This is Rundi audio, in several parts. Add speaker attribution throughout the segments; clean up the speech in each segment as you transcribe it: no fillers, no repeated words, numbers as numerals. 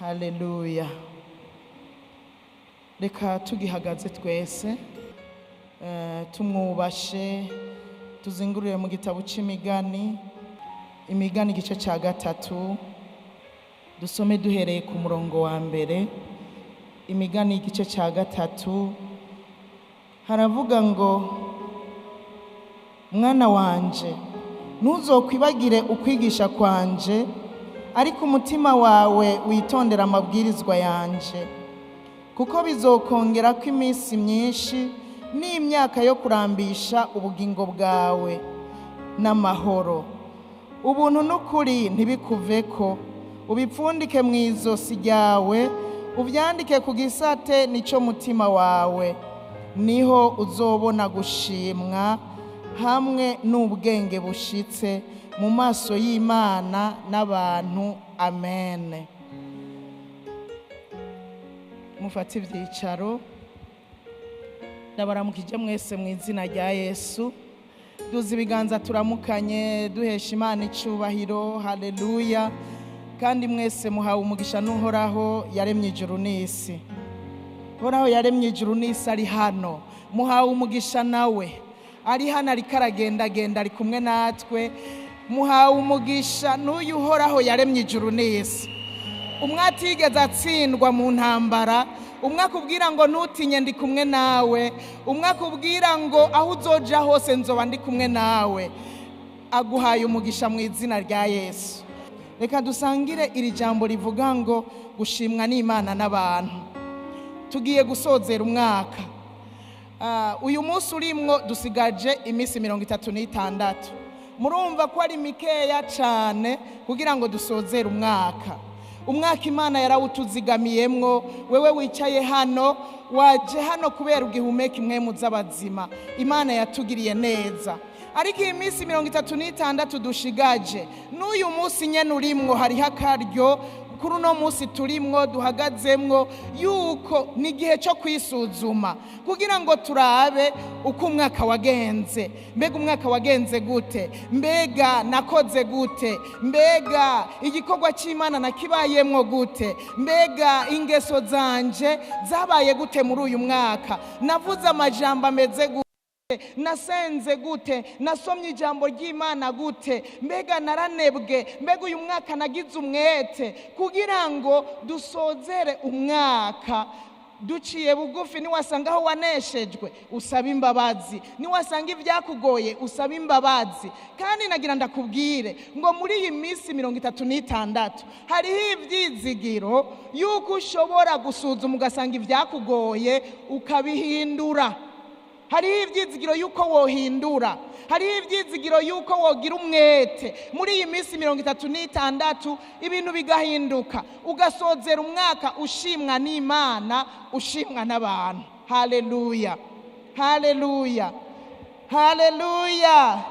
Speaker 1: Haleluya. Reka tugihagaze twese, tumwubashe, tuzingurire mu gitabo c'imigani, imigani igice ca 3, dusome duhereye ku murongo wa mbere. Imigani igice ca 3 haravuga ngo: mwana wanje, ntuzokwibagire ukwigisha kwanje, ariko umutima wawe witondera amabwirizwa yanje, kuko bizokongera ko iminsi myinshi n'imyaka yo kurambisha ubugingo bwawe n'amahoro. Ubuntu n'ukuri ntibikuveko, ubipfundike mu izosi ryawe, ubyandike ku gisate nico mutima wawe, niho uzobona gushimwa hamwe n'ubwenge bushitse mu maso y'Imana n'abantu. Amen. Mufate ivyicaro. Ndabaramukije mwese mu izina rya Yesu. Duza ibiganza turamukanye, duhesha Imana icubahiro. Haleluya. Kandi mwese muhawe umugisha n'Uhoraho yaremye ijuru n'isi. Uhoraho yaremye ijuru n'isi ari hano. Muhawe umugisha nawe ari hano, ariko aragendagenda, ari kumwe natwe. Muhawe umugisha n'uyu Uhoraho yaremye ijuru n'isi. Umwe atigeze atsindwa mu ntambara, umwe akubwira ngo ntutinye ndi kumwe nawe, umwe akubwira ngo aho uzoja hose nzoba ndi kumwe nawe. Aguhaye umugisha mu izina rya Yesu. Reka dusangire iri jambo rivuga ngo gushimwa n'Imana n'abantu. Tugiye gusozera umwaka. Uyu munsi urimwo dusigaje iminsi 36. Murumva ko ari mikeya cane kugira ngo dusozere umwaka. Umwaka Imana yarawutuzigamiyemwo. Wewe wicaye hano, waje hano kubera ugihumeka imwe z'abazima. Imana yatugiriye neza. Ariko iyi minsi 36 dushigaje, n'uyu munsi nyene urimwo hariho akaryo. Kuri uno munsi turimwo duhagazemwo, yuko ni igihe cyo kwisuzuma kugira ngo turabe uko umwaka wagenze. Mbega umwaka wagenze gute? Mbega nakoze gute? Mbega igikorwa cy'Imana nakibayemwo gute? Mbega ingeso zanje zabaye gute muri uyu mwaka? Navuze amajambo ameze gute? Nasenze gute? Nasomye ijambo ry'Imana gute? Mbega naranebwe? Mbega uyu mwaka nagize umwete? Kugira ngo dusozere umwaka duciye bugufi. Niwasanga aho waneshejwe usaba imbabazi, niwasanga ibyakugoye usaba imbabazi. Kandi nagira ndakubwire ngo muri iyi minsi 36 hariho ibyizigiro yuko ushobora gusuzuma ugasanga ibyakugoye ukabihindura. Hariho ibyizigiro yuko wohindura, hariho ibyizigiro yuko wogira umwete muri iyi minsi 36, ibintu bigahinduka, ugasozera umwaka ushimwa n'Imana, ushimwa n'abantu. Haleluya, haleluya, haleluya.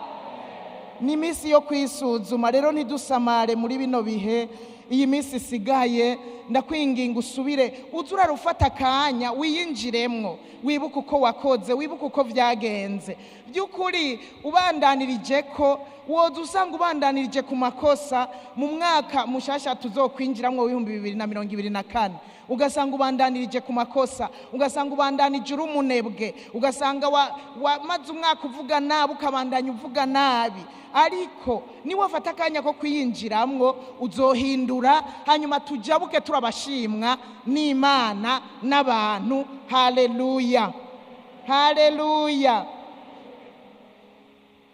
Speaker 1: Ni iminsi yo kwisuzuma rero, ntidusamare muri bino bihe. Iyi minsi isigaye ndakwinginga usubire, uze urarufata akanya wiyinjiremwo, wibuke uko wakoze, wibuke uko vyagenze. By'ukuri ubandanirije ko woza usanga ubandanirije ku makosa mu mwaka mushasha tuzokwinjiramwo w'2024, ugasanga ubandanirije ku makosa, ugasanga ubandanije uri umunebwe, ugasanga wamaze umwaka uvuga nabi, ukabandanya uvuga nabi. Ariko niwafata akanya ko kwiyinjiramwo uzohindura, hanyuma tujabuke turabashimwa n'Imana n'abantu. Haleluya, haleluya.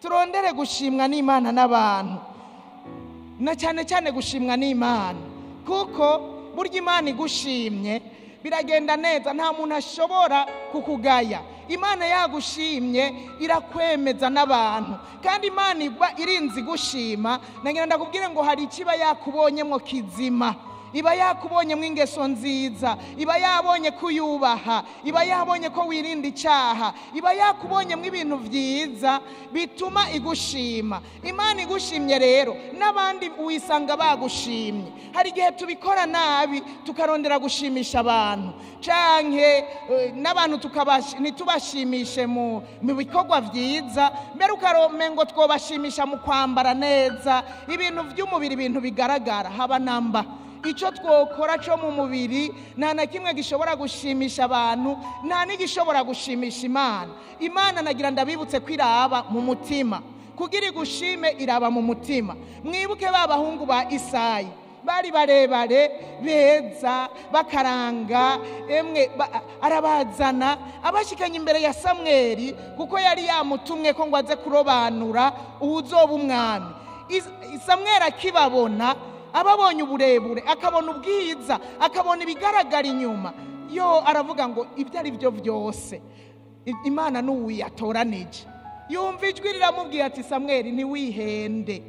Speaker 1: Turondere gushimwa n'Imana n'abantu, na cyane cyane gushimwa n'Imana, kuko burya Imana igushimye biragenda neza, nta muntu ashobora kukugaya. Imana yagushimye irakwemeza n'abantu, kandi Imana iba irinzi gushima. Nagira ndakubwire ngo hari ikiba yakubonyemwo kizima, iba yakubonyemwo ingeso nziza, iba yabonye ko uyubaha, iba yabonye ko wirinda icyaha, iba yakubonyemwo ibintu vyiza bituma igushima. Imana igushimye rero n'abandi wisanga bagushimye. Hari igihe tubikora nabi tukarondera gushimisha abantu, canke n'abantu ntitubashimishe mu bikorwa vyiza, mbere ukaromengo twobashimisha mu kwambara neza, ibintu vy'umubiri, ibintu bigaragara haba namba. Icyo twokora cyo mu mubiri nta na kimwe gishobora gushimisha abantu, nta n'igishobora gushimisha Imana. Imana nagira ndabibutse ko iraba mu mutima. Kugira igushime iraba mu mutima. Mwibuke ba bahungu ba Isayi bari barebare beza bakaranga, emwe arabazana abashikanye imbere ya Samweli, kuko yari yamutumwe ko ngo aze kurobanura uwuzoba umwami. Samweli akibabona, ababonye uburebure, akabona ubwiza, akabona ibigaragara inyuma, yo aravuga ngo ibyo ari byo byose Imana n'uwiyatoranije. Yumva ijwi riramubwiye ati Samweli ntiwihende.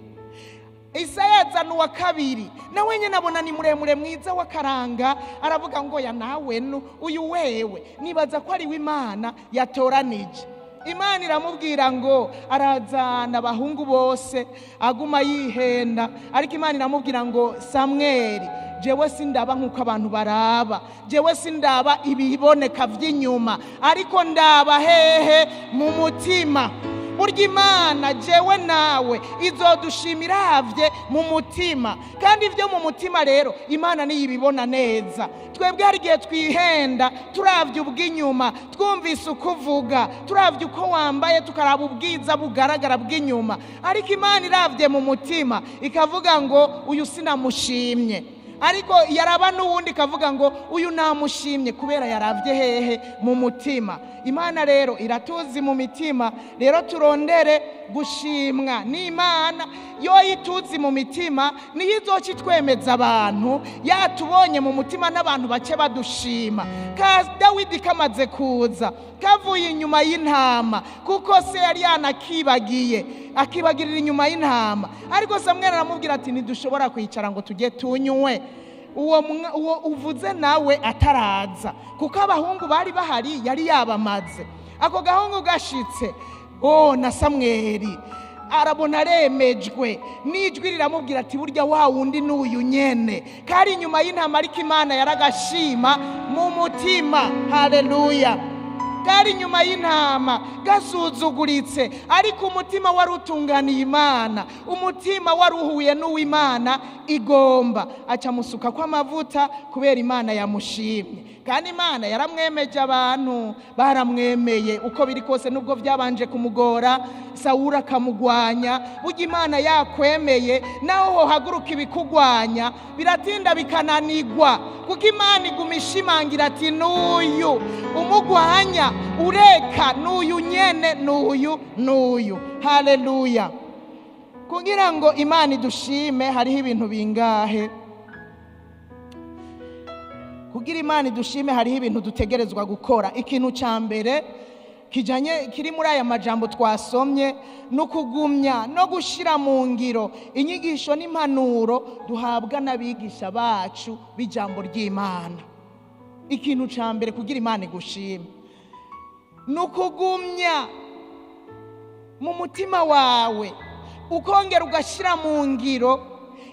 Speaker 1: Isaya azana uwa kabiri, nawe nyine abona ni muremure mwiza w'akaranga, aravuga ngo ya nawe uyu wewe nibaza ko ari we Imana yatoranije. Imana iramubwira ngo arazana abahungu bose, aguma yihenda, ariko Imana iramubwira ngo Samweli, jewe sindaba nkuko abantu baraba, jewe sindaba ibiboneka vy'inyuma, ariko ndaba hehe? Mu mutima. Burya Imana jewe nawe izodushimiravye mu mutima, kandi ivyo mu mutima rero Imana niyibibona neza. Twebwe hari igihe twihenda turavye ubw'inyuma, twumvise uko uvuga, turavye uko wambaye, tukaraba ubwiza bugaragara bw'inyuma, ariko Imana iravye mu mutima ikavuga ngo uyu sinamushimye. Ariko yaraba n'uwundi ikavuga ngo uyu namushimye, kubera yaravye hehe? Mu mutima. Imana rero iratuzi mu mitima, rero turondere gushimwa n'Imana. Yo ituzi mu mitima niyo izoca itwemeza abantu, yatubonye mu mutima n'abantu bake badushima. Ka Dawidi kamaze kuza kavuye inyuma y'intama, kuko se yari yanakibagiye, akibagirira inyuma y'intama. Ariko Samweli aramubwira ati ntidushobora kwicara ngo tujye tunywe uwo uvuze nawe ataraza, kuko abahungu bari bahari yari yabamaze. Ako gahungu gashitse, na Samweli arabona aremejwe n'ijwi riramubwira ati burya wa wundi n'uyu nyene kari inyuma y'intama, ariko Imana yaragashima mu mutima. Haleluya. Kari inyuma y'intama gasuzuguritse, ariko umutima wari utunganiye Imana, umutima wari uhuye n'uw'Imana igomba. Aca musuka kw'amavuta kubera Imana yamushimye, kandi Imana yaramwemeje, abantu baramwemeye uko biri kose, nubwo byabanje kumugora Sawuli akamugwanya. Burya Imana yakwemeye naho hohaguruka ibikugwanya biratinda bikananigwa, kuko Imana iguma ishimangira ati n'uyu umugwanya ureka, n'uyu nyene, n'uyu n'uyu. Haleluya. Kugira ngo Imana idushime hariho ibintu bingahe? Kugira Imana idushime hariho ibintu dutegerezwa gukora. Ikintu ca mbere kijanye kiri muri aya majambo twasomye no kugumya no gushira mu ngiro inyigisho n'impanuro duhabwa n'abigisha bacu b'ijambo ry'Imana. Ikintu ca mbere kugira Imana igushime no kugumya mu mutima wawe ukongera ugashira mu ngiro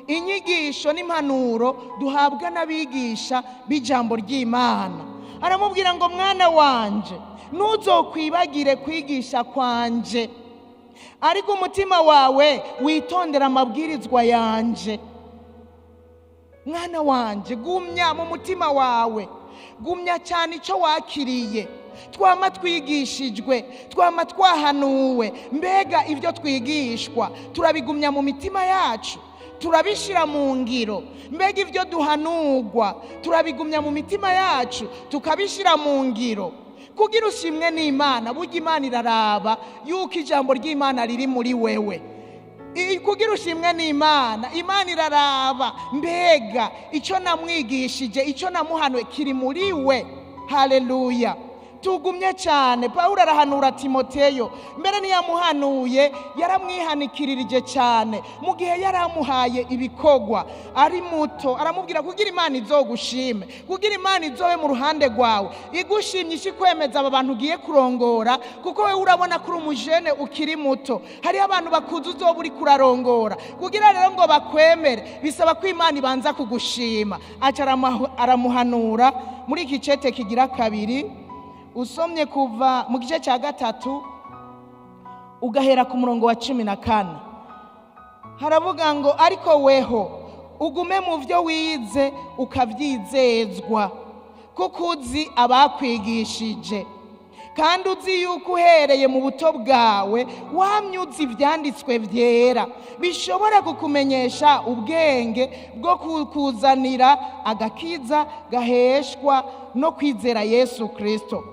Speaker 1: inyigisho n'impanuro duhabwa n'abigisha b'ijambo ry'Imana. Aramubwira ngo mwana wanje ntuzokwibagire kwigisha kwanje, ariko umutima wawe witondera amabwirizwa yanje. Mwana wanje gumya mu mutima wawe, gumya cyane icyo wakiriye. Twama twigishijwe, twama twahanuwe, mbega ibyo twigishwa turabigumya mu mitima yacu, turabishira mu ngiro. Mbega ibyo duhanurwa turabigumya mu mitima yacu tukabishira mu ngiro. Kugira ushimwe n'Imana, burya Imana iraraba yuko ijambo ry'Imana riri muri wewe. Kugira ushimwe n'Imana, Imana iraraba mbega icyo namwigishije, icyo namuhanuye kiri muri we. Haleluya. Tugumye cyane. Pawulo arahanura Timoteyo, mbere ntiyamuhanuye yaramwihanikirije cyane mu gihe yaramuhaye ibikogwa ari muto. Aramubwira kugira Imana izogushime, kugira Imana izobe mu ruhande rwawe, igushimye ishikwemeza aba bantu ugiye kurongora, kuko wewe urabona kuri umujene ukiri muto, hari abantu bakuze uzoba uri kurarongora. Kugira rero ngo bakwemere bisaba ko Imana ibanza kugushima. Aca aramuhanura muri iki cete kigira kabiri, usomye kuva mu gice cya 3 ugahera ku murongo wa 14. Haravuga ngo ariko weho Ugume mu byo wize ukabyizezwa, kuko uzi abakwigishije, kandi uzi yuko uhereye mu buto bwawe wamye uzi ibyanditswe byera bishobora kukumenyesha ubwenge bwo kukuzanira agakiza gaheshwa no kwizera Yesu Kristo.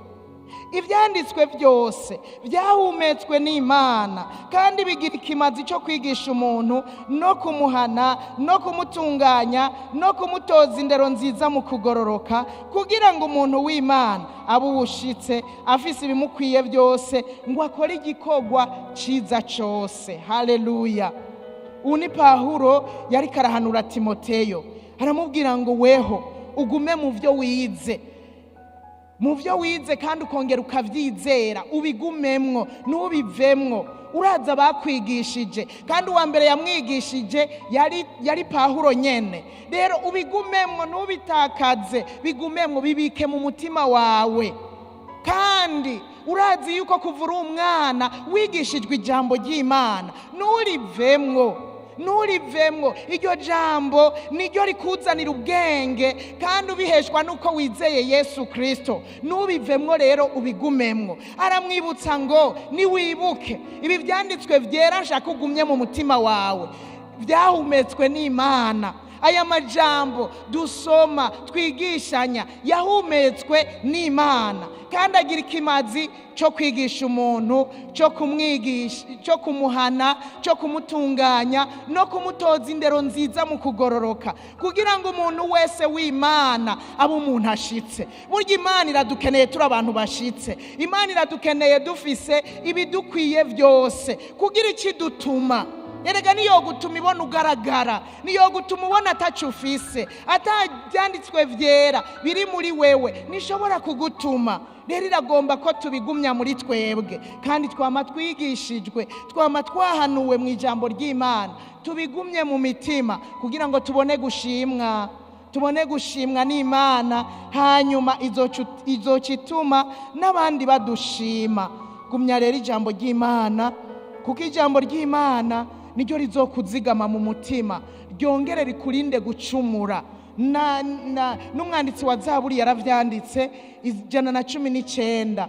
Speaker 1: Ibyanditswe byose byahumetswe n'Imana, kandi bigira ikimazi cyo kwigisha umuntu no kumuhana no kumutunganya no kumutoza indero nziza mu kugororoka, kugira ngo umuntu w'Imana abe uwushitse, afise ibimukwiye byose, ngo akore igikorwa ciza cose. Haleluya. Uyu ni Pawulo yariko arahanura Timoteyo, aramubwira ngo weho ugume mu byo wize, mu byo wize kandi ukongera ukabyizera, ubigumemwo ntubivemwo. Uraza bakwigishije, kandi uwa mbere yamwigishije yari Pawulo nyene. Rero ubigumemwo, ntubitakaze, bigumemwo, bibike mu mutima wawe. Kandi urazi yuko kuva uri umwana wigishijwe ijambo ry'Imana, nturivemwo, nturivemwo. Iryo jambo niryo rikuzanira ubwenge, kandi ubiheshwa nuko wizeye Yesu Kristo. Ntubivemwo rero, ubigumemwo. Aramwibutsa ngo niwibuke ibi byanditswe byera, nshaka ugumye mu mutima wawe, byahumetswe n'Imana. Aya majambo dusoma twigishanya yahumetswe n'Imana, kandi agira ikimazi cyo kwigisha umuntu, cyo kumwigisha, cyo kumuhana, cyo kumutunganya no kumutoza indero nziza mu kugororoka, kugira ngo umuntu wese w'Imana abe umuntu ashitse. Burya Imana iradukeneye turi abantu bashitse. Imana iradukeneye dufise ibidukwiye byose, kugira ikidutuma. Erega niyo gutuma ibona ugaragara, niyo gutuma ubona ataco ufise, atabyanditswe vyera biri muri wewe, nishobora kugutuma. Rero iragomba ko tubigumya muri twebwe, kandi twama twigishijwe, twama twahanuwe mu ijambo ry'Imana, tubigumye mu mitima kugira ngo tubone gushimwa, tubone gushimwa n'Imana, hanyuma izocituma n'abandi badushima. Gumya rero ijambo ry'Imana, kuko ijambo ry'Imana niryo rizokuzigama mu mutima, ryongere rikurinde gucumura. N'umwanditsi wa Zaburi yaravyanditse 119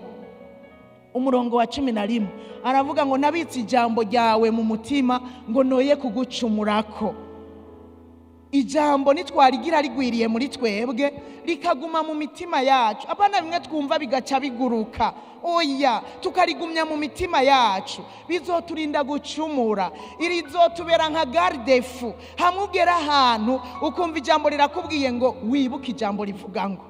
Speaker 1: umurongo wa 11, aravuga ngo nabitse ijambo ryawe mu mutima ngo noye kugucumurako. Ijambo nitwarigira rigwiriye muri twebwe, rikaguma mu mitima yacu, apana bimwe twumva bigaca biguruka, oya, tukarigumya mu mitima yacu, bizoturinda gucumura. Irizotubera nka garde-fou, hamwe ugera ahantu ukumva ijambo rirakubwiye ngo wibuke ijambo rivuga ngo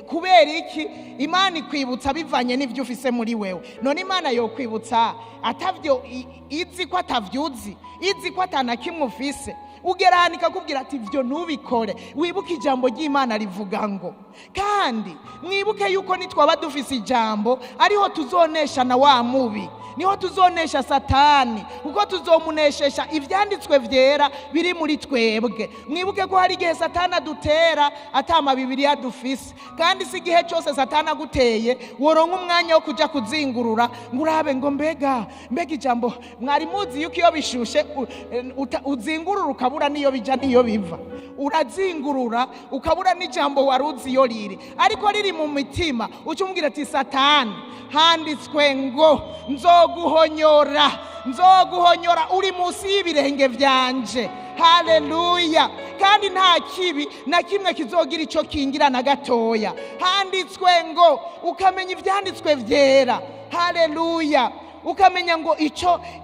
Speaker 1: kubera iki? Imana ikwibutsa bivanye n'ivyo ufise muri wewe. None Imana yokwibutsa atavyo izi ko atavyuzi, izi ko atana kimwe ufise, ugera ahantu ikakubwira ati ivyo ntubikore, wibuke ijambo ry'Imana rivuga ngo. Kandi mwibuke yuko nitwaba dufise ijambo ariho tuzonesha na wa mubi, niho tuzonesha Satani, kuko tuzomuneshesha ivyanditswe vyera biri muri twebwe. Mwibuke ko hari igihe Satani adutera atama Bibiliya dufise, kandi si igihe cyose Satani aguteye woronka umwanya wo kuja kuzingurura ngo urabe ngo mbega ijambo. Mwari muzi yuko iyo bishushe uzingurura ukabura niyo bija niyo biva, urazingurura ukabura n'ijambo waruzi iyo riri, ariko riri mu mitima uca umubwira ati Satani, handitswe ngo nzoguhonyora, nzoguhonyora uri munsi y'ibirenge vyanje. Haleluya. Kandi nta kibi na kimwe kizogira ico kingira na gatoya. Handitswe ngo, ukamenya ivyanditswe vyera. Haleluya. Ukamenya ngo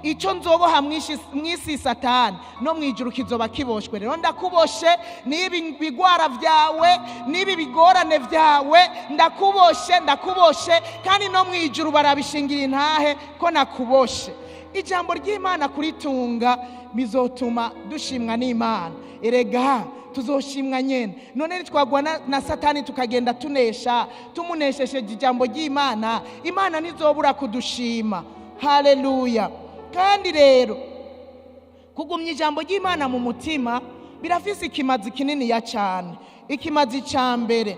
Speaker 1: ico nzoboha mwisi Satani no mwijuru kizoba kiboshwe. Rero ndakuboshe nibi bigwara vyawe, nibi bigorane vyawe, ndakuboshe, ndakuboshe, kandi no mwijuru barabishingira intahe ko nakuboshe. Ijambo ry'Imana kuritunga bizotuma dushimwa n'Imana. Erega tuzoshimwa nyene. None nitwagwa na Satani tukagenda tunesha, tumuneshesheje ijambo ry'Imana, Imana ntizobura kudushima. Haleluya. Kandi rero kugumya ijambo ry'Imana mu mutima birafise ikimazi kinini ya cyane. Ikimazi ca mbere,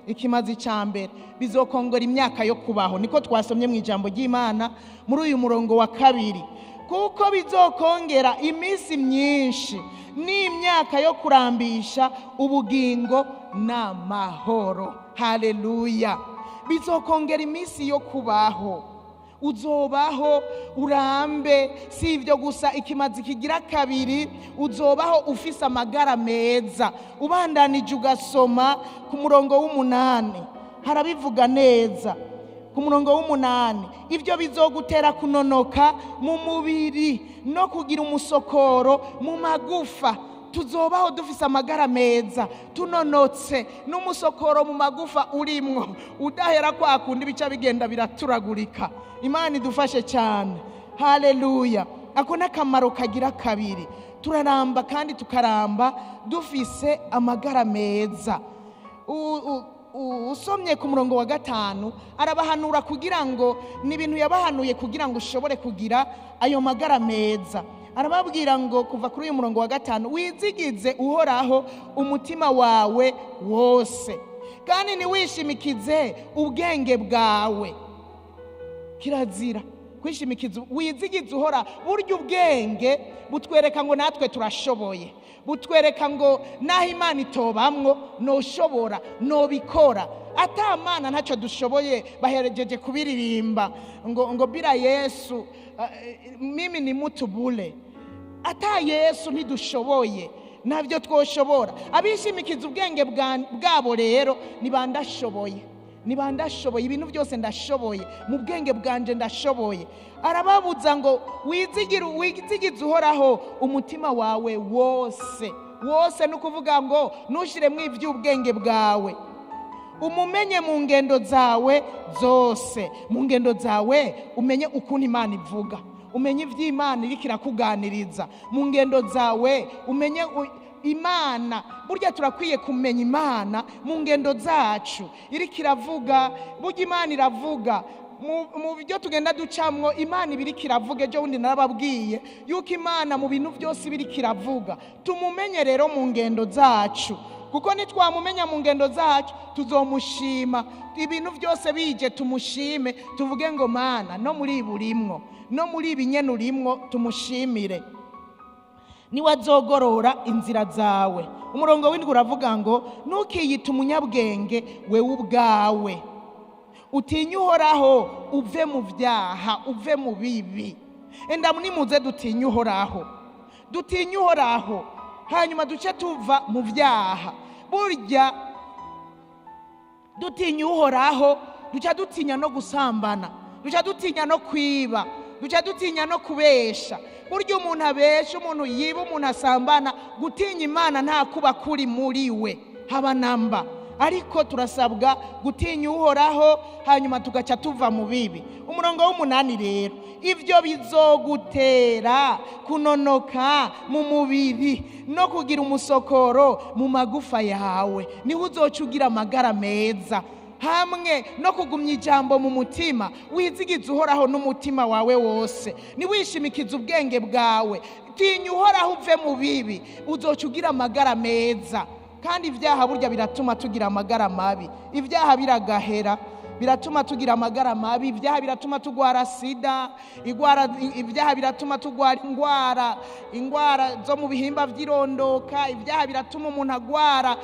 Speaker 1: ikimazi ca mbere bizokongera imyaka yo kubaho. Niko twasomye mu ijambo ry'Imana muri uyu murongo wa 2. Kuko bizokongera iminsi myinshi n'imyaka yo kurambisha ubugingo n'amahoro. Haleluya. Bizokongera iminsi yo kubaho, uzobaho urambe. Si ibyo gusa, ikimazi kigira kabiri, uzobaho ufise amagara meza. Ubandanije ugasoma ku murongo w'8 harabivuga neza. Ku murongo w'8, ibyo bizogutera kunonoka mu mubiri no kugira umusokoro mu magufa. Tuzobaho dufise amagara meza, tunonotse, n'umusokoro mu magufa urimwo udahera kwa kundi bica bigenda biraturagurika. Imana idufashe cyane. Haleluya. Ako n'akamaro kagira kabiri, turaramba kandi tukaramba dufise amagara meza. Usomye ku murongo wa 5 arabahanura kugira ngo ni ibintu yabahanuye kugira ngo ushobore kugira ayo magara meza. Arababwira ngo kuva kuri uyu murongo wa 5, wizigize Uhoraho umutima wawe wose, kandi ntiwishimikize ubwenge bwawe. Kirazira kwishimikiza, wizigize Uhoraho. Burya ubwenge butwereka ngo natwe turashoboye, butwereka ngo naho Imana itobamwo noshobora, nobikora. Ata Mana ntacyo dushoboye. Baherejeje kubiririmba ngo bila Yesu mimi ni mutu bule. Ata Yesu ntidushoboye, ntabyo twoshobora. Abishimikiza ubwenge bwabo rero nibandashoboye, nibandashoboye ibintu byose ndashoboye, mu bwenge bwanje ndashoboye. Arababuza ngo wizigize Uhoraho umutima wawe wose. Wose ni ukuvuga ngo ntushiremwo iby'ubwenge bwawe, umumenye mu ngendo zawe zose. Mu ngendo zawe umenye ukuntu Imana ivuga, umenye iby'Imana iriko irakuganiriza. Mu ngendo zawe umenye Imana. Burya turakwiye kumenya Imana mu ngendo zacu iriko iravuga. Burya Imana iravuga mu byo tugenda ducamwo, Imana ibiriko iravuga. Ejo bundi narababwiye yuko Imana mu bintu byose ibiriko iravuga. Tumumenye rero mu ngendo zacu, kuko nitwamumenya mu ngendo zacu tuzomushima. Ibintu byose bije tumushime, tuvuge ngo Mana no muri burimwo, no muri ibinyene urimwo, tumushimire. Niwazogorora inzira zawe. Umurongo w'indwi uravuga ngo ntukiyite umunyabwenge wewe ubwawe, utinye Uhoraho uve mu byaha, uve mu bibi. Enda nimuze dutinye Uhoraho, dutinye Uhoraho, hanyuma duce tuva mu byaha. Burya dutinya Uhoraho duca dutinya no gusambana, duca dutinya no kwiba, duca dutinya no kubesha. Burya umuntu abesha, umuntu yiba, umuntu asambana, gutinya Imana nta kuba kuri muri we haba namba. Ariko turasabwa gutinya Uhoraho hanyuma tugaca tuva mu bibi. Umurongo w'8 rero, ibyo bizogutera kunonoka mu mubiri no kugira umusokoro mu magufa yawe. Niho uzoca ugira amagara meza, hamwe no kugumya ijambo mu mutima. Wizigize Uhoraho n'umutima wawe wose, niwishimikize ubwenge bwawe. Tinya Uhoraho uve mu bibi, uzoca ugira amagara meza. Kandi ibyaha burya biratuma tugira amagara mabi. Ibyaha biragahera, biratuma tugira amagara mabi. Ibyaha biratuma tugwara sida, ibyaha biratuma tugwara ingwara zo mu bihimba by'irondoka. Ibyaha biratuma umuntu agwara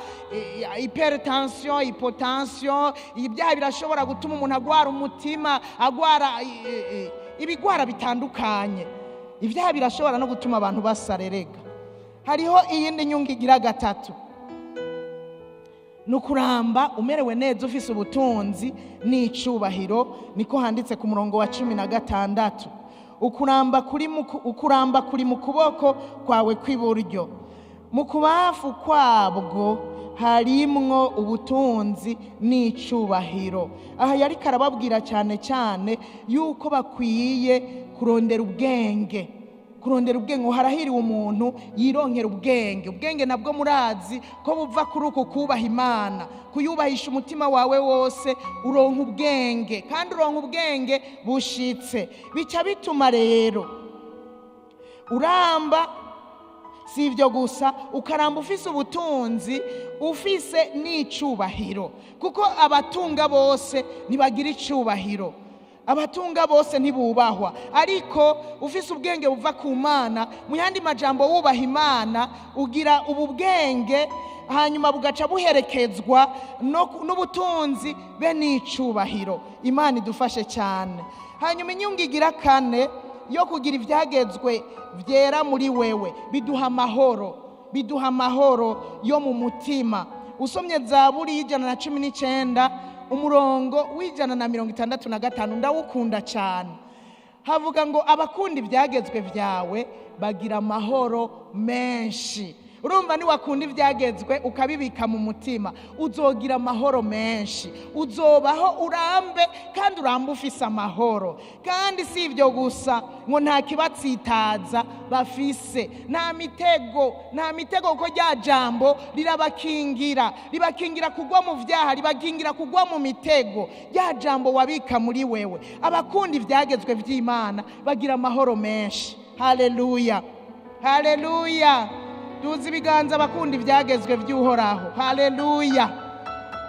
Speaker 1: hypertension, hypotension. Ibyaha birashobora gutuma umuntu agwara umutima, agwara ibigwara bitandukanye. Ibyaha birashobora no gutuma abantu basarerega. Hariho iyindi nyungu igira gatatu, nukuramba umerewe neza ufise ubutunzi n'icubahiro. Niko handitse ku murongo wa 16. Ukuramba kuri mu kuboko kwawe kw'iburyo, mu kubafu kwabwo harimwo ubutunzi n'icubahiro. Aha yari karababwira cyane cyane yuko bakwiye kurondera ubwenge. Kurondera ubwenge, harahiriwe umuntu yironkera ubwenge. Ubwenge nabwo murazi ko buva kuri uku kubaha Imana, kuyubahisha umutima wawe wose, uronka ubwenge, kandi uronka ubwenge bushitse. Bica bituma rero uramba. Si ibyo gusa, ukaramba ufise ubutunzi, ufise n'icubahiro, kuko abatunga bose ntibagira icubahiro. Abatunga bose ntibubahwa, ariko ufise ubwenge buva ku Mana, mu yandi majambo wubaha Imana, ugira ubu bwenge hanyuma bugaca buherekezwa n'ubutunzi be n'icubahiro. Imana idufashe cyane. Hanyuma inyungu igira kane yo kugira ibyagezwe byera muri wewe, biduha amahoro, biduha amahoro yo mu mutima. Usomye Zaburi 119 umurongo w'165, ndawukunda cyane. Havuga ngo abakunda ibyagezwe byawe bagira amahoro menshi. Urumva ni wakunda ibyagezwe ukabibika mu mutima, uzogira amahoro menshi, uzobaho urambe kandi urambe ufise amahoro. Kandi si ibyo gusa, ngo nta kibatsitaza bafise, nta mitego, nta mitego, kuko rya jambo rirabakingira, ribakingira kugwa mu vyaha, ribakingira kugwa mu mitego. Rya jambo wabika muri wewe. Abakunda ibyagezwe vy'Imana bagira amahoro menshi. Haleluya, haleluya. Duzi ibiganza abakunda ibyagezwe by'Uhoraho. Haleluya,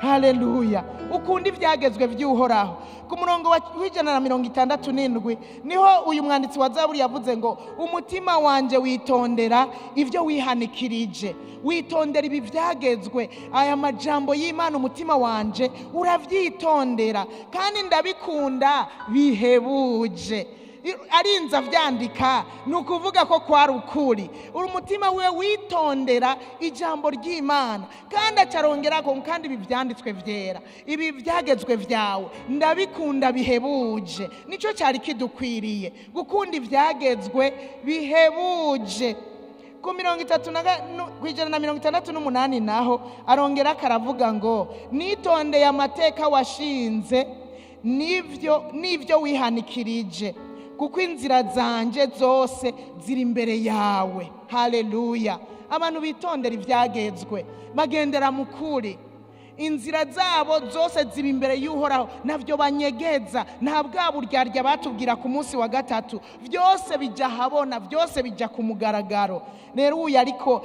Speaker 1: haleluya. Ukunda ibyagezwe by'Uhoraho. Ku murongo w'167 niho uyu mwanditsi wa Zaburi yavuze ngo umutima wanje witondera ibyo wihanikirije, witondera ibi byagezwe, aya majambo y'Imana, umutima wanje uravyitondera kandi ndabikunda bihebuje. Arinza avyandika, ni ukuvuga ko kwari ukuri. Umutima we witondera ijambo ry'Imana, kandi acarongerako kandi ibi vyanditswe vyera, ibi vyagezwe vyawe ndabikunda bihebuje. Nico cyari kidukwiriye, gukunda ivyagezwe bihebuje. Ku 168 naho arongera akaravuga ngo nitondeye amateka washinze n'ivyo wihanikirije, kuko inzira zanje zose ziri imbere yawe. Haleluya. Abantu bitondera ibyagezwe bagendera mu kuri, inzira zabo zose ziba imbere y'Uhoraho, navyo banyegeza, nta bwa buryarya batubwira ku munsi wa gatatu, byose bijya habona, byose bijya ku mugaragaro. Rero uyu ariko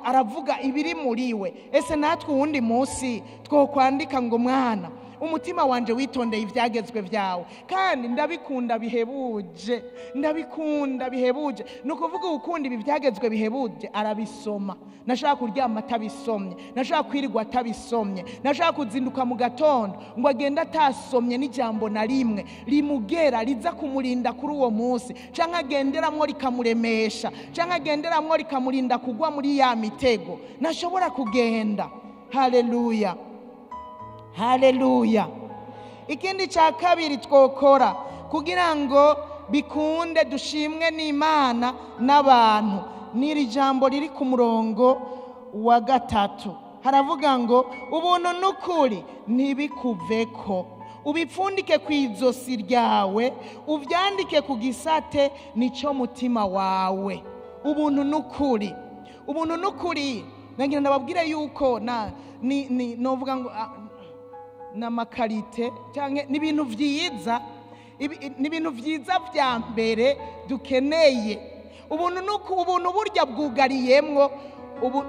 Speaker 1: aravuga ibiri muri we. Ese natwe uwundi munsi twokwandika ngo mwana, umutima wanje witondeye ibyagezwe byawe kandi ndabikunda bihebuje, ndabikunda bihebuje. Ni ukuvuga ukunda ibi byagezwe bihebuje arabisoma. Nashaka kuryama atabisomye, nashaka kwirirwa atabisomye, nashaka kuzinduka mu gatondo ngo agende atasomye n'ijambo na rimwe rimugera riza kumurinda kuri uwo munsi, canke agenderamwo rikamuremesha, canke agenderamwo rikamurinda kugwa muri ya mitego. Nashobora kugenda. Haleluya, haleluya. Ikindi cya kabiri twokora kugira ngo bikunde dushimwe n'Imana n'abantu, n'iri jambo riri ku murongo wa 3 haravuga ngo ubuntu n'ukuri ntibikuveko, ubipfundike ku izosi ryawe, uvyandike ku gisate nico mutima wawe. Ubuntu n'ukuri, ubuntu n'ukuri. Nagira ndababwire yuko na ni novuga ngo n'amakarite cyangwa n'ibintu vyiza, n'ibintu vyiza vya mbere dukeneye. Ubuntu ubuntu burya bwugariyemwo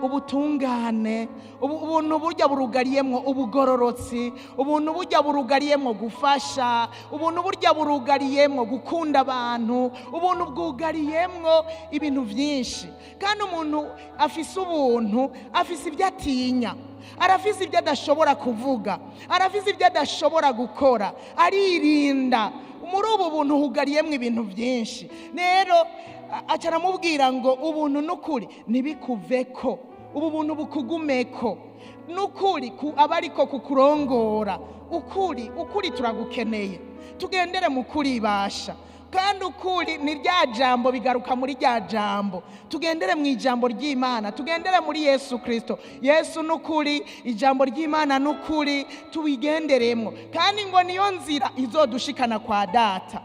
Speaker 1: ubutungane, ubuntu burya burugariyemwo ubugororotsi, ubuntu burya burugariyemwo gufasha, ubuntu burya burugariyemwo gukunda abantu, ubuntu bwugariyemwo ibintu vyinshi. Kandi umuntu afise ubuntu afise ibyo atinya, arafise ibyo adashobora kuvuga, arafise ibyo adashobora gukora, aririnda. Muri ubu buntu hugariyemwo ibintu byinshi. Rero aca aramubwira ngo ubuntu n'ukuri ntibikuveko, ubu buntu bukugumeko, n'ukuri aba ariko kukurongora. Ukuri, ukuri turagukeneye, tugendere mu kuri ibasha. Kandi ukuri ni rya jambo, bigaruka muri rya jambo. Tugendere mu ijambo ry'Imana, tugendere muri Yesu Kristo. Yesu n'ukuri, ijambo ry'Imana n'ukuri, tubigenderemo. Kandi ngo niyo nzira izodushikana kwa Data.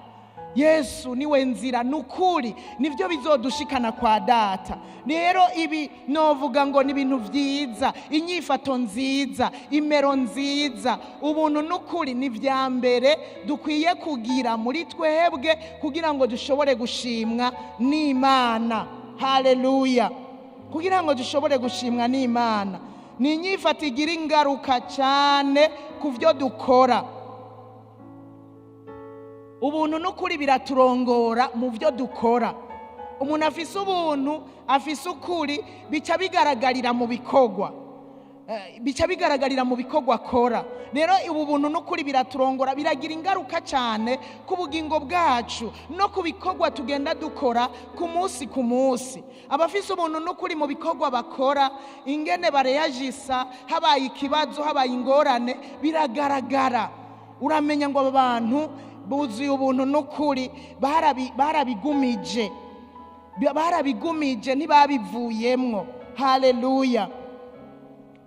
Speaker 1: Yesu niwe nzira n'ukuri, nivyo bizodushikana kwa Data. Rero ibi novuga ngo ni ibintu vyiza, inyifato nziza, imero nziza, ubuntu n'ukuri ni vya mbere dukwiye kugira muri twebwe kugira ngo dushobore gushimwa n'Imana. Haleluya. Kugira ngo dushobore gushimwa n'Imana. Ni inyifato igira ingaruka cyane ku vyo dukora. Ubuntu n'ukuri biraturongora mu byo dukora. Umuntu afise ubuntu, afise ukuri, bica bigaragarira mu bikorwa. Bica bigaragarira mu bikorwa akora. Rero ubu buntu n'ukuri biraturongora, biragira ingaruka cyane ku bugingo bwacu no ku bikorwa tugenda dukora ku munsi ku munsi. Abafise ubuntu n'ukuri mu bikorwa bakora, ingene bareyagisa, habaye ikibazo, habaye ingorane, biragaragara. Uramenya ngo aba bantu buzuye ubuntu n'ukuri, barabigumije, barabigumije, ntibabivuyemwo. Haleluya.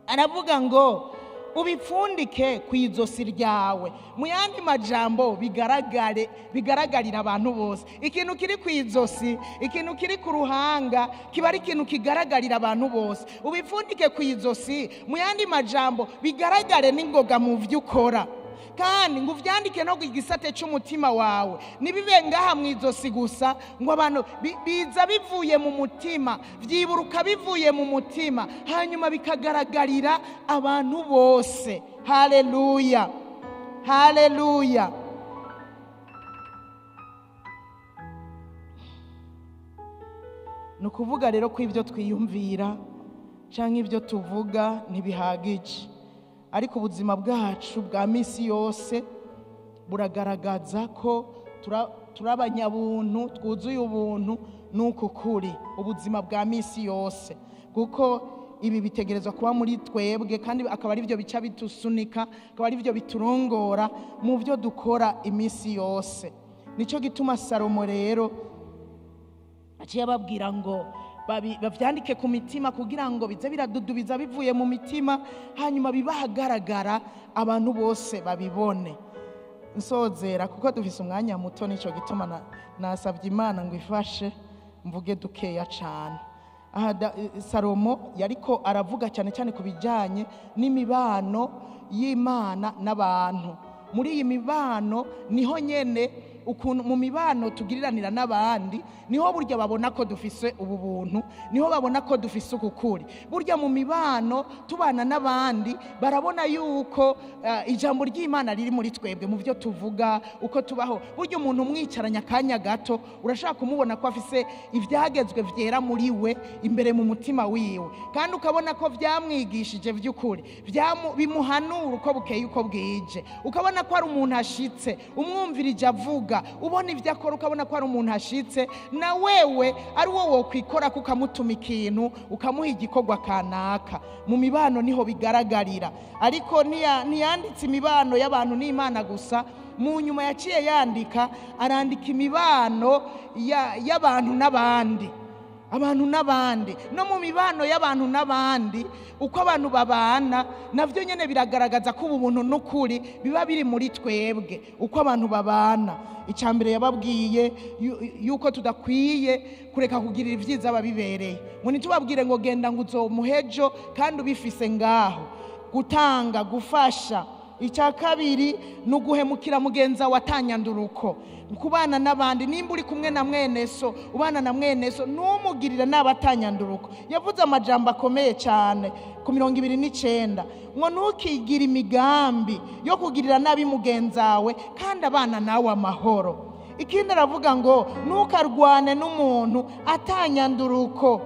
Speaker 1: Aravuga ngo ubipfundike ku izosi ryawe. Mu yandi majambo, bigaragare, bigaragarira abantu bose. Ikintu kiri ku izosi, ikintu kiri ku ruhanga, kiba ari ikintu kigaragarira abantu bose. Ubipfundike ku izosi, mu yandi majambo, bigaragare n'ingoga mu byo ukora. Kandi ngo uvyandike no ku gisate cy'umutima wawe, ntibibe ngaha mu izosi gusa, ngo abantu biza bivuye mu mutima, vyiburuka bivuye mu mutima, hanyuma bikagaragarira abantu bose. Haleluya, haleluya. Ni ukuvuga rero ko ibyo twiyumvira canke ibyo tuvuga ntibihagije, ariko ubuzima bwacu bwa misi yose buragaragaza ko turi abanyabuntu, twuzuye ubuntu n'uku kuri, ubuzima bwa misi yose. Kuko ibi bitegerezwa kuba muri twebwe, kandi akaba ari byo bica bitusunika, akaba ari byo biturongora mu byo dukora imisi yose. Nico gituma Salomo rero aciye ababwira ngo bavyandike ku mitima, kugira ngo bize biradudubiza bivuye mu mitima, hanyuma bibahagaragara abantu bose babibone. Nsozera kuko dufise umwanya muto, nico gituma nasabye Imana ngo ifashe mvuge dukeya cane. Aha Salomo yariko aravuga cyane cyane ku bijanye n'imibano y'Imana n'abantu. Muri iyi mibano niho nyene ukuntu mu mibano tugiriranira n'abandi, niho burya babona ko dufise ubu buntu, niho babona ko dufise ukukuri. Burya mu mibano tubana n'abandi barabona yuko ijambo ry'Imana riri muri twebwe, mu byo tuvuga, uko tubaho. Burya umuntu umwicaranya akanya gato, urashaka kumubona ko afise ivyagezwe vyera muri we, imbere mu mutima wiwe, kandi ukabona ko vyamwigishije vy'ukuri, bimuhanura uko bukeye uko bwije. Ukabona ko ari umuntu ashitse, umwumvirije avuga, ubona ibyo akora, ukabona ko ari umuntu ashitse, na wewe ari wowe wokwikora kukamutuma ikintu, ukamuha igikorwa kanaka. Mu mibano niho bigaragarira. Ariko ntiyanditse imibano y'abantu n'Imana gusa, mu nyuma yaciye yandika, arandika imibano y'abantu n'abandi. Abantu n'abandi, no mu mibano y'abantu n'abandi, uko abantu babana navyo nyene biragaragaza ko ubu buntu n'ukuri biba biri muri twebwe, uko abantu babana. Icambere yababwiye yuko tudakwiye kureka kugirira ivyiza ababibereye, ngo ntitubabwire ngo genda ngo uzomuhejo kandi ubifise ngaho. Gutanga, gufasha. Icya kabiri ni uguhemukira mugenza wa tanyanduruko, kubana n'abandi. Nimba uri kumwe na mwene so, ubana na mwene so, ntumugirire n'abatanyanduruko. Yavuze amajambo akomeye cyane ku 29, ngo ntukigire imigambi yo kugirira nabi mugenzawe kandi abana nawe amahoro. Ikindi aravuga ngo ntukarwane n'umuntu atanyanduruko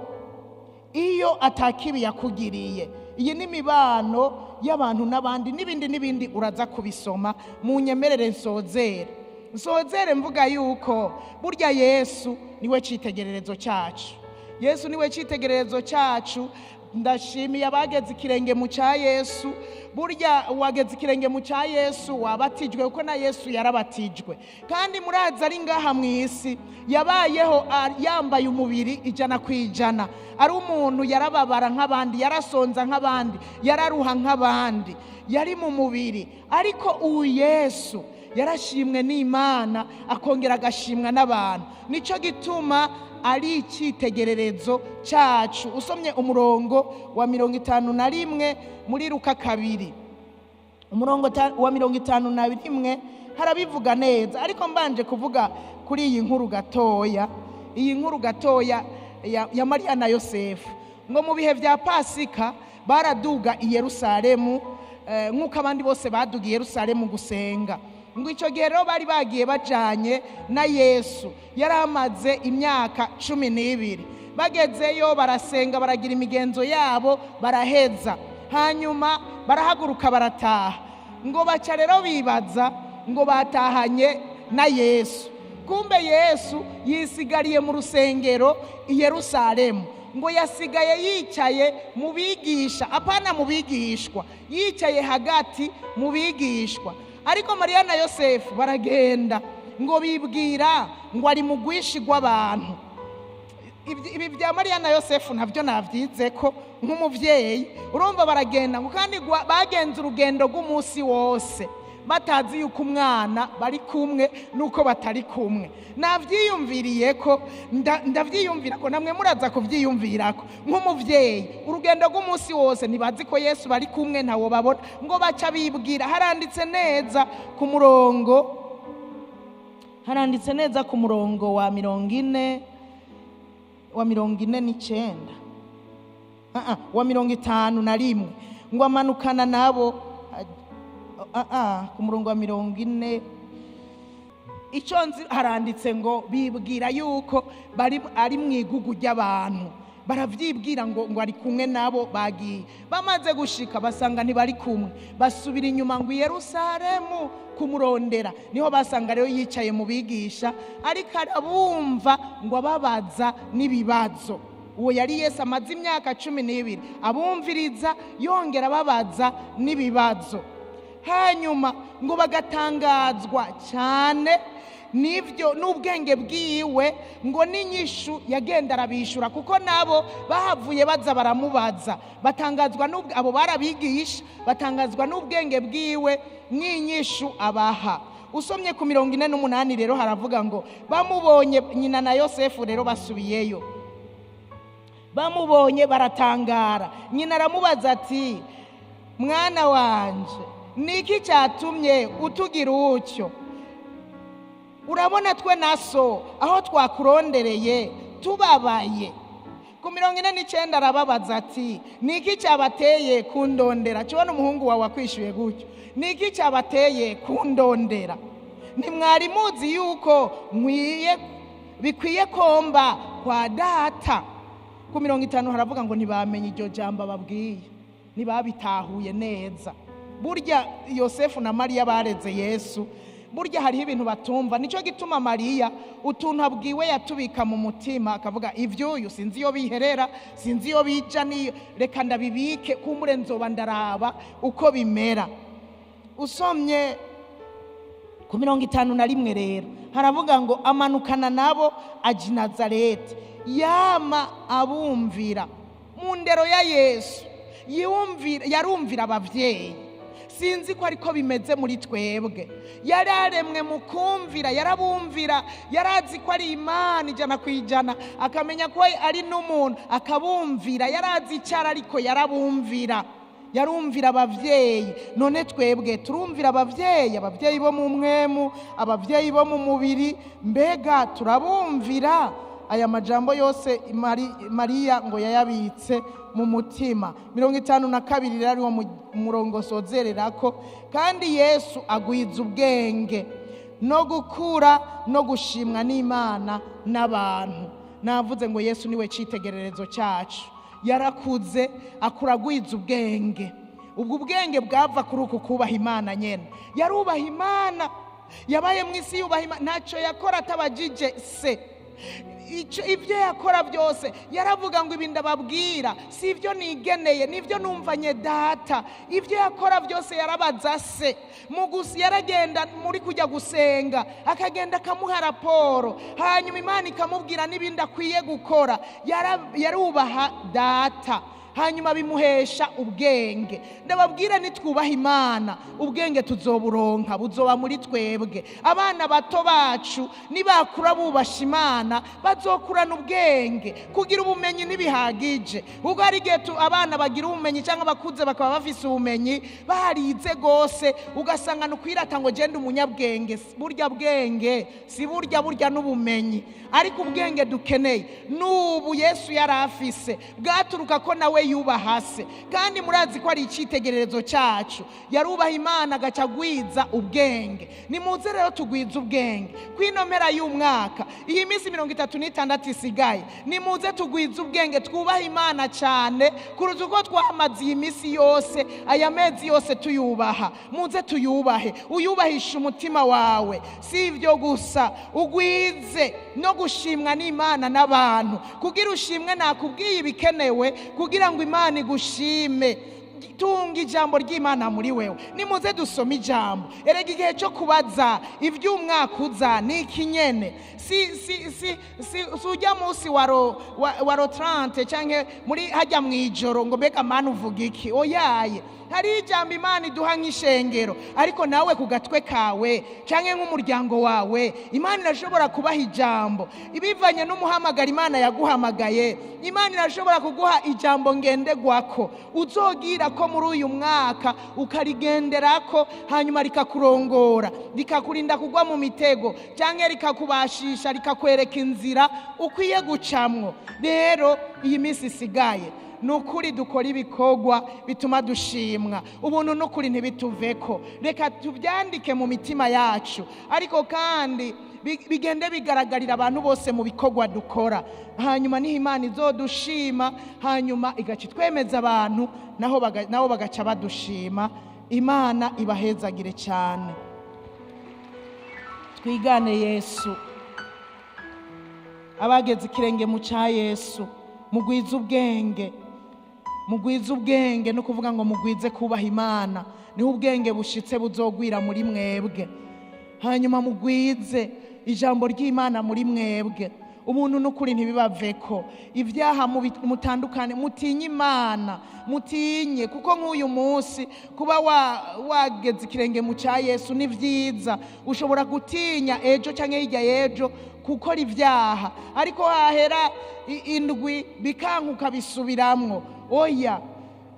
Speaker 1: iyo atakibi yakugiriye. Iyi ni imibano y'abantu n'abandi, n'ibindi n'ibindi uraza kubisoma. Munyemerere nsozere, nsozere mvuga yuko burya Yesu niwe citegererezo cyacu. Yesu niwe citegererezo cyacu. Ndashimiye abageze ikirenge mu cya Yesu. Burya wageze ikirenge mu cya Yesu wabatijwe, kuko na Yesu yarabatijwe. Kandi murazi ari ngaha mu isi yabayeho yambaye umubiri 100%, ari umuntu, yarababara nk'abandi, yarasonza nk'abandi, yararuha nk'abandi, yari mu mubiri. Ariko uyu Yesu yarashimwe n'Imana, akongera agashimwa n'abantu. Nico gituma ari icyitegererezo cyacu. Usomye umurongo wa 51 muri Luka 2, umurongo wa 51 harabivuga neza. Ariko mbanje kuvuga kuri iyi nkuru gatoya, iyi nkuru gatoya ya Mariya na Yosefu. Ngo mu bihe vya Pasika baraduga i Yerusalemu, nk'uko abandi bose baduga i Yerusalemu gusenga. Ngo icyo gihe rero bari bagiye bajanye na Yesu, yari amaze imyaka 12. Bagezeyo barasenga, baragira imigenzo yabo, baraheza, hanyuma barahaguruka barataha. Ngo baca rero bibaza ngo batahanye na Yesu, kumbe Yesu yisigariye mu rusengero i Yerusalemu. Ngo yasigaye yicaye mu bigisha, apana mu bigishwa, yicaye hagati mu bigishwa. Ariko Mariya na Yosefu baragenda, ngo bibwira ngo ari mu rwishi rw'abantu. Ibi bya Mariya na Yosefu ntabyo nabyize ko nk'umubyeyi, urumva baragenda ngo kandi bagenze urugendo rw'umunsi wose batazi yuko umwana bari kumwe nuko batari kumwe. Navyiyumviriye ko ndavyiyumvira ko namwe muraza kuvyiyumvirako nk'umuvyeyi, urugendo rw'umunsi wose ntibazi ko Yesu bari kumwe, ntawo babona. Ngo baca bibwira, haranditse neza ku murongo, haranditse neza ku murongo wa 40, wa 49, wa 51, ngo amanukana nabo ku murongo wa 40. Icyo nzi haranditse ngo bibwira yuko bari ari mu igugu ry'abantu, baravyibwira ngo ari kumwe nabo. Bagiye bamaze gushika basanga ntibari kumwe, basubira inyuma ngo i Yerusalemu kumurondera. Niho basanga rero yicaye mu bigisha, ariko arabumva ngo ababaza n'ibibazo. Uwo yari Yesu amaze imyaka 12 abumviriza, yongera ababaza n'ibibazo. Hanyuma ngo bagatangazwa cyane n'ibyo n'ubwenge bwiwe, ngo n'inyishu yagenda arabishura, kuko nabo bahavuye baza baramubaza, batangazwa abo barabigisha, batangazwa n'ubwenge bwiwe n'inyishu abaha. Usomye ku 48 rero haravuga ngo bamubonye nyina na Yosefu rero basubiyeyo, bamubonye baratangara. Nyina aramubaza ati, mwana wanje, niki cyatumye utugira utyo? Urabona twe na so aho twakurondereye tubabaye. Ku 49 arababaza ati, niki cyabateye kundondera? Kibona umuhungu wawe akwishyuye gutyo, niki cyabateye kundondera? Ntimwari muzi yuko bikwiye komba kwa data? Ku 50 haravuga ngo ntibamenye iryo jambo babwiye, ntibabitahuye neza. Burya Yosefu na Mariya bareze Yesu, burya hariho ibintu batumva. Nicyo gituma Mariya utuntu abwiwe yatubika mu mutima, akavuga ivyuyu sinzi iyo biherera, sinzi iyo bija, niyo reka ndabibike, kumbure nzoba ndaraba uko bimera. Usomye ku 51 rero haravuga ngo amanukana nabo aja i Nazareti, yama abumvira. Mu ndero ya Yesu yarumvira abavyeyi. Sinzi ko ariko bimeze muri twebwe. Yararemwe mu kumvira, yarabumvira, yarazi ko ari Imana 100%, akamenya ko ari n'umuntu akabumvira, yarazi icara ariko yarabumvira, yarumvira abavyeyi. None twebwe turumvira abavyeyi, abavyeyi bo mu mwemu, abavyeyi bo mu mubiri, mbega turabumvira? Aya majambo yose Mariya ngo yayabitse mu mutima. 52 rero ariwo murongo sozererako. Kandi Yesu agwiza ubwenge no gukura no gushimwa n'Imana n'abantu. Navuze ngo Yesu niwe citegererezo cyacu, yarakuze akura agwiza ubwenge. Ubwo ubwenge bwava kuri uku kubaha Imana nyene. Yarubaha Imana, yabaye mu isi yubaha Imana, ntacyo yakora atabajije se. Ibyo yakora byose yaravuga ngo ibi ndababwira si ibyo nigeneye, nibyo numvanye data. Ibyo yakora byose yarabaza se. Yaragenda muri kujya gusenga, akagenda akamuha raporo, hanyuma Imana ikamubwira n'ibindi akwiye gukora. Yarubaha data, hanyuma bimuhesha ubwenge. Ndababwira nitwubaha Imana, ubwenge tuzoburonka, buzoba muri twebwe. Abana bato bacu nibakura bubasha Imana bazokurana ubwenge. Kugira ubumenyi ntibihagije, ubwo hari igihe abana bagira ubumenyi cyangwa abakuze bakaba bafise ubumenyi barize gose, ugasanga nukwirata ngo genda umunyabwenge. Burya bwenge si burya, burya n'ubumenyi. Ariko ubwenge dukeneye n'ubu Yesu yarafise, bwaturuka ko nawe yubaha se, kandi murazi ko ari icyitegererezo cyacu. Yarubaha Imana agaca agwiza ubwenge. Nimuze rero tugwize ubwenge kwino mpera y'umwaka, iyi minsi 36 isigaye. Nimuze tugwize ubwenge, twubahe Imana cyane kuruta uko twamaze iyi minsi yose, aya mezi yose tuyubaha. Muze tuyubahe, uyubahishe umutima wawe. Si ibyo gusa, ugwize no gushimwa n'Imana n'abantu. Kugira ushimwe, nakubwiye ibikenewe kugira ngo Imana igushime. Tunga ijambo ry'Imana muri wewe. Nimuze dusome ijambo. Erega igihe cyo kubaza iby'umwaka uza ni iki nyene. Si ujya munsi wa le 30 canke muri hajya mu ijoro ngo mbega Mana uvuga iki? Oyaye, hari ijambo Imana iduha nk'ishengero, ariko nawe ku gatwe kawe canke nk'umuryango wawe Imana irashobora kubaha ijambo ibivanye n'umuhamagara Imana yaguhamagaye. Imana irashobora kuguha ijambo ngenderwako uzogira ko muri uyu mwaka ukarigenderako, hanyuma rikakurongora, rikakurinda kugwa mu mitego, canke rikakubashisha, rikakwereka inzira ukwiye gucamwo. Rero iyi minsi isigaye, ni ukuri dukora ibikorwa bituma dushimwa. Ubuntu n'ukuri ntibituveko. Reka tubyandike mu mitima yacu, ariko kandi bigende bigaragarira abantu bose mu bikorwa dukora. Hanyuma niho Imana izodushima, hanyuma igaca itwemeza abantu, nabo bagaca badushima. Imana ibahezagire cyane. Twigane Yesu. Abageze ikirenge mu cya Yesu, mugwize ubwenge. Mugwize ubwenge no kuvuga ngo mugwize kubaha Imana, niho ubwenge bushitse buzogwira muri mwebwe. Hanyuma mugwize ijambo ry'Imana muri mwebwe. Ubuntu n'ukuri ntibibaveko. Ibyaha mutandukane, mutinye Imana, mutinye, kuko nk'uyu munsi kuba wageze ikirenge mu cya Yesu ni vyiza. Ushobora gutinya ejo canke hirya y'ejo gukora ibyaha, ariko hahera indwi bikankuka bisubiramwo. Oya,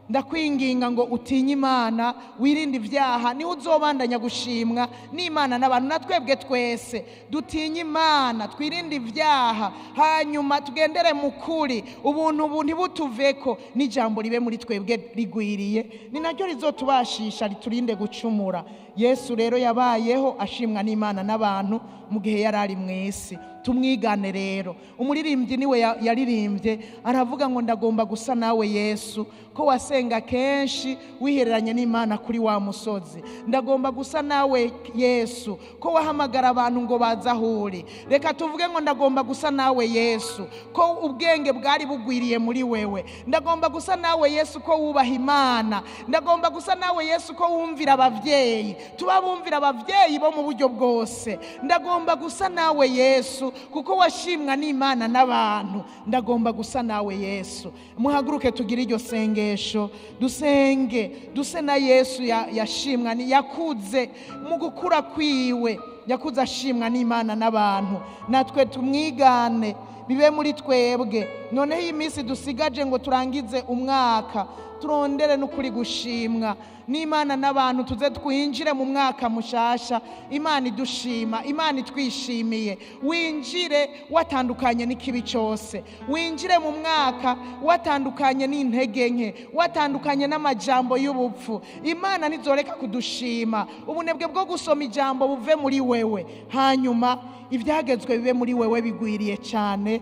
Speaker 1: ndakwinginga ngo utinye Imana, wirinde ibyaha, niho uzobandanya gushimwa n'Imana n'abantu. Na twebwe twese dutinye Imana, twirinde ibyaha, hanyuma tugendere mu kuri. Ubuntu ubu ntibutuveko, n'ijambo ribe muri twebwe rigwiriye, ni naryo rizotubashisha riturinde gucumura. Yesu rero yabayeho ashimwa n'Imana n'abantu mu gihe yari ari mu isi. Tumwigane rero. Umuririmbyi niwe yaririmbye aravuga ngo ndagomba gusa nawe Yesu, ko wasenga kenshi wihereranye n'Imana kuri wa musozi. Ndagomba gusa nawe Yesu, ko wahamagara abantu ngo baze aho uri. Reka tuvuge ngo ndagomba gusa nawe Yesu, ko ubwenge bwari bugwiriye muri wewe. Ndagomba gusa nawe Yesu, ko wubaha Imana. Ndagomba gusa nawe Yesu, ko wumvira abavyeyi. Tuba bumvira abavyeyi bo mu buryo bwose. Ndagomba gusa nawe Yesu, kuko washimwa n'Imana n'abantu. Ndagomba gusa nawe Yesu. Muhaguruke tugire iryo sengesho, dusenge duse na Yesu yashimwa yakuze mu gukura kwiwe, yakuze ashimwa n'Imana n'abantu. Natwe tumwigane, bibe muri twebwe. Noneho iyi minsi dusigaje ngo turangize umwaka, turondere n'ukuri gushimwa n'Imana n'abantu, tuze twinjire mu mwaka mushasha Imana idushima, Imana itwishimiye. Winjire watandukanye n'ikibi cyose, winjire mu mwaka watandukanye n'intege nke, watandukanye n'amajambo y'ubupfu. Imana ntizoreka kudushima. Ubunebwe bwo gusoma ijambo buve muri wewe, hanyuma ibyagezwe bibe muri wewe bigwiriye cyane,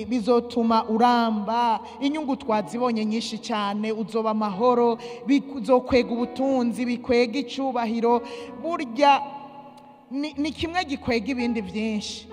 Speaker 1: bizotuma uramba. Inyungu twazibonye nyinshi cyane, uzoba amahoro, bizokwega ubutunzi, bikwega icyubahiro. Burya ni kimwe gikwega ibindi byinshi.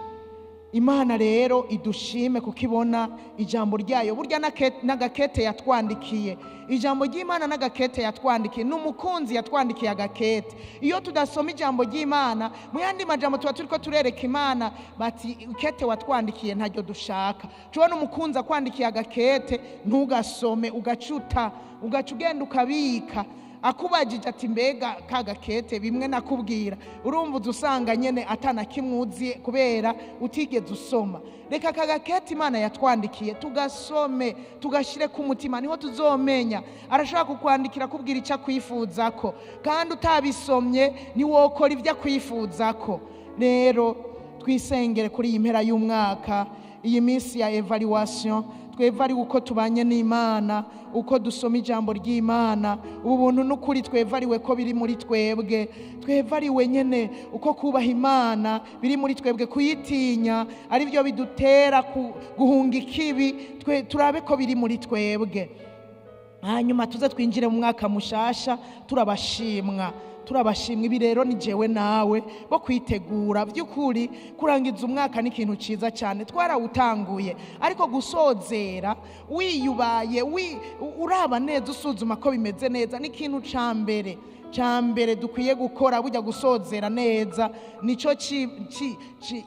Speaker 1: Imana rero idushime kuko ibona ijambo ryayo. Burya n'agakete yatwandikiye, ijambo ry'Imana n'agakete yatwandikiye, n'umukunzi yatwandikiye agakete. Iyo tudasoma ijambo ry'Imana, mu yandi majambo tuba turiko turereka Imana bati ikete watwandikiye ntaryo dushaka. Tubona umukunzi akwandikiye agakete, ntugasome, ugacuta, ugaca ugenda ukabika. Akubajije ati mbega kagakete bimwe nakubwira, urumva usanga nyene atana kimwe kubera utigeze usoma. Reka kagakete Imana yatwandikiye tugasome, tugashire ku mutima, niho tuzomenya. Arashaka kukwandikira kubwira icyo akwifuzako, kandi utabisomye niwokora ibyo akwifuzako. Rero twisengere kuri iyi mpera y'umwaka, iyi minsi ya evaluation, Twevariwe uko tubanye n'Imana, uko dusoma ijambo ry'Imana. Ubu buntu n'ukuri twevariwe ko biri muri twebwe. Twevariwe nyene uko kubaha Imana biri muri twebwe, kuyitinya ari byo bidutera guhunga ikibi. Twe turabe ko biri muri twebwe, hanyuma tuze twinjire mu mwaka mushasha turabashimwa, turabashimwa. Ibi rero ni jewe nawe bo kwitegura. By'ukuri kurangiza umwaka ni ikintu cyiza cyane, twarawutanguye, ariko gusozera wiyubaye uraba neza, usuzuma ko bimeze neza, ni ikintu ca mbere ca mbere dukwiye gukora. Burya gusozera neza nico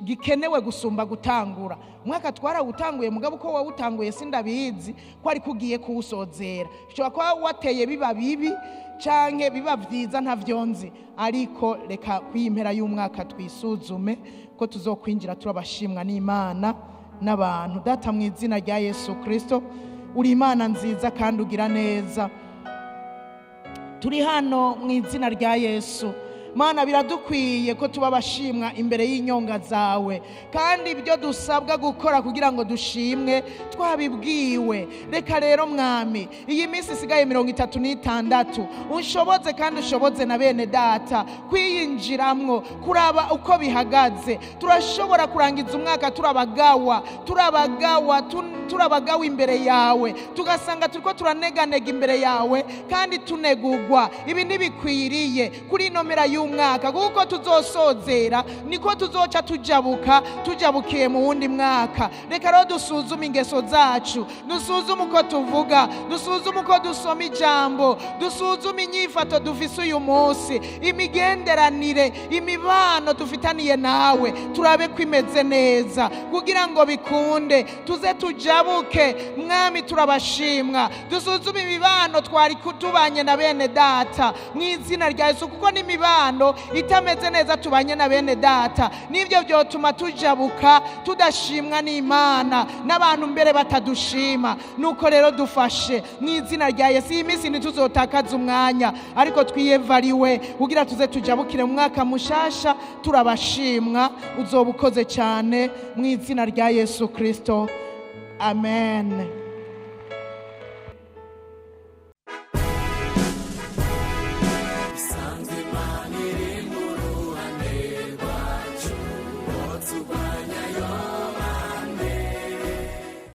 Speaker 1: gikenewe gusumba gutangura umwaka. Twarawutanguye, mugabo uko wawutanguye sindabizi ko ariko ugiye kuwusozera. Ushobora kuba wateye biba bibi canke biba vyiza, ntavyo nzi, ariko reka kw'impera y'umwaka twisuzume ko tuzokwinjira turabashimwa n'Imana n'abantu. Data, mu izina rya Yesu Kristo, uri Imana nziza kandi ugira neza. Turi hano mu izina rya Yesu. Mana, biradukwiye ko tuba abashimwa imbere y'inyonga zawe, kandi ibyo dusabwa gukora kugira ngo dushimwe twabibwiwe. Reka rero Mwami, iyi minsi isigaye 36, unshoboze kandi ushoboze na bene data kwiyinjiramwo, kuraba uko bihagaze. Turashobora kurangiza umwaka turabagawa, turabagawa, turabagawa imbere yawe, tugasanga turiko turaneganega imbere yawe kandi tunegugwa. Ibi ntibikwiriye kuri ino mpera y'umwaka, kuko tuzosozera niko tuzoca tujabuka, tujabukiye mu wundi mwaka. Reka rero dusuzume ingeso zacu, dusuzume uko tuvuga, dusuzume uko dusoma ijambo, dusuzume inyifato dufise uyu munsi, imigenderanire, imibano dufitaniye nawe, turabe ko imeze neza kugira ngo bikunde tuze tujabuke. Mwami, turabashimwa. Dusuzume imibano twari tubanye na bene data mu izina rya Yesu, kuko n'imibano itameze neza tubanye na bene data nibyo byotuma tujabuka tudashimwa n'Imana, n'abantu mbere batadushima. Nuko rero dufashe mu izina rya Yesu, iyi minsi ntituzotakaza umwanya, ariko twiyevariwe kugira tuze tujabukire mu mwaka mushasha turabashimwa. Uzoba ukoze cyane mu izina rya Yesu Kristo, amen.